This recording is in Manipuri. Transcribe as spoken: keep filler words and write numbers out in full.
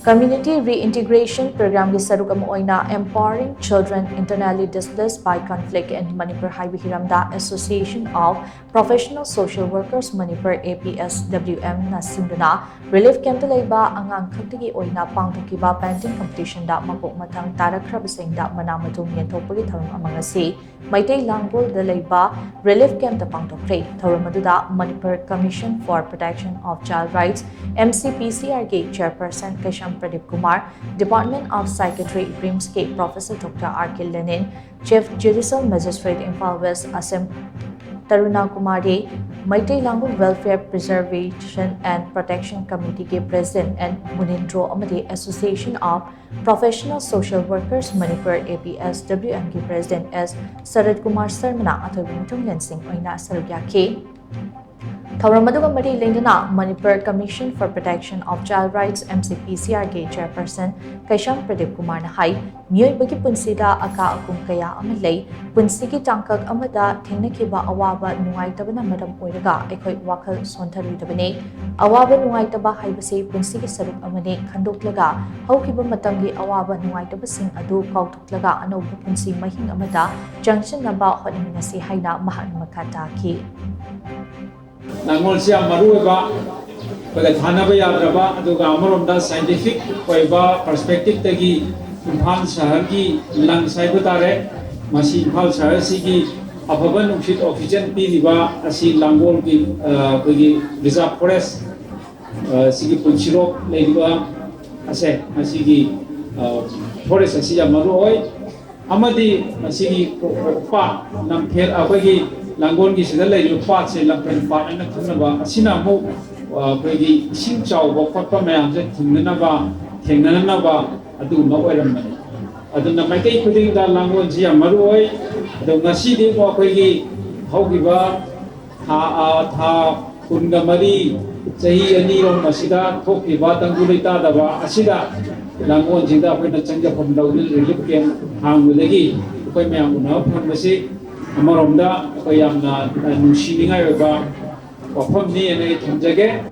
Community Reintegration Programꯒꯤ ꯁꯔꯨꯛ ꯑꯃ ꯑꯣꯏꯅ Empowering Children Internally Displaced by Conflict in Manipur ꯍꯥꯏꯕ ꯍꯤꯔꯝꯗ Association of Professional Social Workers Manipur, APSWM ꯅ ꯁꯤꯟꯗꯨꯅ relief camp ꯇ ꯂꯩꯕ ꯑꯉꯥꯡ ꯈꯛꯇꯒꯤ ꯑꯣꯏꯅ ꯄꯥꯡꯊꯣꯛꯈꯤꯕ painting competition ꯗ ꯃꯀꯣꯛ ꯃꯊꯪ ꯇꯥꯔꯛꯈ꯭ꯔꯕꯁꯤꯡꯗ ꯃꯅꯥ ꯃꯊꯨꯝ ꯌꯦꯟꯊꯣꯛꯄꯒꯤ ꯊꯧꯔꯝ ꯑꯃ ꯉꯁꯤ ꯃꯩꯇꯩ ꯂꯥꯡꯒꯣꯜꯗ ꯂꯩꯕ relief camp ꯇ ꯄꯥꯡꯊꯣꯛꯈ꯭ꯔꯦ꯫ ꯊꯧꯔꯝ ꯑꯗꯨꯗ Manipur Commission for Protection of Child Rights, MCPCR ꯒꯤ chairperson Keisham Pradeep Kumar, Department of Psychiatry, RIMS ꯀꯤ Professor Doctor R K Lenin, Chief Judicial Magistrate Imphal West Assam Taruna Kumari, Meitei Langu Welfare Preservation and Protection Committee ꯒꯤ President N Munindro ꯑꯃꯗꯤ Association of Professional Social Workers Manipur, APSWM ꯒꯤ President S Sarat Kumar Sharma ꯅ ꯑꯊꯣꯏꯕ ꯃꯤꯊꯨꯡꯂꯦꯟꯁꯤꯡ ꯑꯣꯏꯅ ꯁꯔꯨꯛ ꯌꯥꯈꯤ꯫ ꯊꯧꯔꯝ ꯑꯗꯨꯒ ꯃꯔꯤ ꯂꯩꯅꯅ Manipur Commission for Protection of Child Rights, MCPCR ꯒꯤ chairperson ꯀꯩꯁꯥꯝ ꯄ꯭ꯔꯗꯤꯞ ꯀꯨꯃꯥꯔꯅ ꯍꯥꯏ, ꯃꯤꯑꯣꯏꯕꯒꯤ ꯄꯨꯟꯁꯤꯗ ꯑꯀꯥ ꯑꯀꯨꯝ ꯀꯌꯥ ꯑꯃ ꯂꯩ꯫ ꯄꯨꯟꯁꯤꯒꯤ ꯇꯥꯡꯀꯛ ꯑꯃꯗ ꯊꯦꯡꯅꯈꯤꯕ ꯑꯋꯥꯕ ꯅꯨꯡꯉꯥꯏꯇꯕꯅ ꯃꯔꯝ ꯑꯣꯏꯔꯒ ꯑꯩꯈꯣꯏ ꯋꯥꯈꯜ ꯁꯣꯟꯊꯔꯣꯏꯗꯕꯅꯤ꯫ ꯑꯋꯥꯕ ꯅꯨꯡꯉꯥꯏꯇꯕ ꯍꯥꯏꯕꯁꯤ ꯄꯨꯟꯁꯤꯒꯤ ꯁꯔꯨꯛ ꯑꯃꯅꯤ꯫ ꯈꯟꯗꯣꯛꯂꯒ ꯍꯧꯈꯤꯕ ꯃꯇꯝꯒꯤ ꯑꯋꯥꯕ ꯅꯨꯡꯉꯥꯏꯇꯕꯁꯤꯡ ꯑꯗꯨ ꯀꯥꯎꯊꯣꯛꯂꯒ ꯑꯅꯧꯕ ꯄꯨꯟꯁꯤ ꯃꯍꯤꯡ ꯑꯃꯗ ꯆꯪꯁꯤꯟꯅꯕ ꯍꯣꯠꯅꯃꯤꯟꯅꯁꯤ ꯍꯥꯏꯅ ꯃꯍꯥꯛꯅ ꯃꯈꯥ ꯇꯥꯈꯤ꯫ ꯂꯥꯡꯒꯣꯜꯁꯤ ꯌꯥꯝ ꯃꯔꯨ ꯑꯣꯏꯕ, ꯑꯩꯈꯣꯏꯒ ꯊꯥꯅꯕ ꯌꯥꯗ꯭ꯔꯕ, ꯑꯗꯨꯒ ꯑꯃꯔꯣꯝꯗ scientific ꯑꯣꯏꯕ perspective ꯇꯒꯤ ꯏꯝꯐꯥꯜ ꯁꯍꯔꯒꯤ lungs ꯍꯥꯏꯕ ꯇꯥꯔꯦ, ꯃꯁꯤ ꯏꯝꯐꯥꯜ ꯁꯍꯔꯁꯤꯒꯤ ꯑꯐꯕ ꯅꯨꯡꯁꯤꯠ oxygen ꯄꯤꯔꯤꯕ ꯑꯁꯤ ꯂꯥꯡꯒꯣꯜꯒꯤ, ꯑ, ꯑꯩꯈꯣꯏꯒꯤ reserve forest, ꯑ, ꯁꯤꯒꯤ ꯄꯨꯟꯁꯤꯔꯣꯛ ꯂꯩꯔꯤꯕ ꯑꯁꯦ, ꯃꯁꯤꯒꯤ, ꯑ, forest ꯑꯁꯤ ꯌꯥꯝ ꯃꯔꯨ ꯑꯣꯏ꯫ ꯑꯃꯗꯤ ꯃꯁꯤꯒꯤ ꯄꯥꯠ, ꯂꯝꯐꯦꯜ, ꯑꯩꯈꯣꯏꯒꯤ ꯂꯥꯡꯒꯣꯜꯒꯤꯁꯤꯗ ꯂꯩꯔꯤꯕ ꯄꯥꯠꯁꯦ ꯂꯝꯐꯦꯜ ꯄꯥꯠ ꯍꯥꯏꯅ ꯈꯪꯅꯕ, ꯑꯁꯤꯅ ꯑꯃꯨꯛ, ꯑ, ꯑꯩꯈꯣꯏꯒꯤ ꯏꯁꯤꯡ ꯆꯥꯎꯕ ꯈꯣꯠꯄ ꯃꯌꯥꯝꯁꯦ ꯊꯤꯡꯅꯅꯕ, ꯊꯦꯡꯅꯅꯅꯕ ꯑꯗꯨꯒꯨꯝꯕ ꯑꯣꯏꯔꯝꯕꯅꯤ꯫ ꯑꯗꯨꯅ ꯃꯥꯏꯀꯩ ꯈꯨꯗꯤꯡꯗ ꯂꯥꯡꯒꯣꯜꯁꯤ ꯌꯥꯝ ꯃꯔꯨ ꯑꯣꯏ꯫ ꯑꯗꯣ ꯉꯁꯤꯗꯤ ꯑꯃꯨꯛ ꯑꯩꯈꯣꯏꯒꯤ ꯍꯧꯈꯤꯕ ꯊꯥ, ꯑ, ꯊꯥ ꯀꯨꯟꯒ ꯃꯔꯤ, ꯆꯍꯤ ꯑꯅꯤꯔꯣꯝ ꯑꯁꯤꯗ ꯊꯣꯛꯈꯤꯕ ꯇꯪꯗꯨ ꯂꯩꯇꯥꯗꯕ ꯑꯁꯤꯗ ꯂꯥꯡꯒꯣꯜꯁꯤꯡꯗ ꯑꯩꯈꯣꯏꯅ ꯆꯪꯖꯐꯝ ꯂꯧꯗꯨꯅ relief camp ꯍꯥꯡꯕꯗꯒꯤ ꯑꯩꯈꯣꯏ ꯃꯌꯥꯝ ꯎꯅꯕ ꯐꯪꯕꯁꯤ ꯑꯃꯔꯣꯝꯗ ꯑꯩꯈꯣꯏ ꯌꯥꯝꯅ, ꯑ, ꯅꯨꯡꯁꯤꯅꯤꯡꯉꯥꯏ ꯑꯣꯏꯕ ꯋꯥꯐꯝꯅꯤ ꯍꯥꯏꯅ ꯑꯩ ꯊꯝꯖꯒꯦ꯫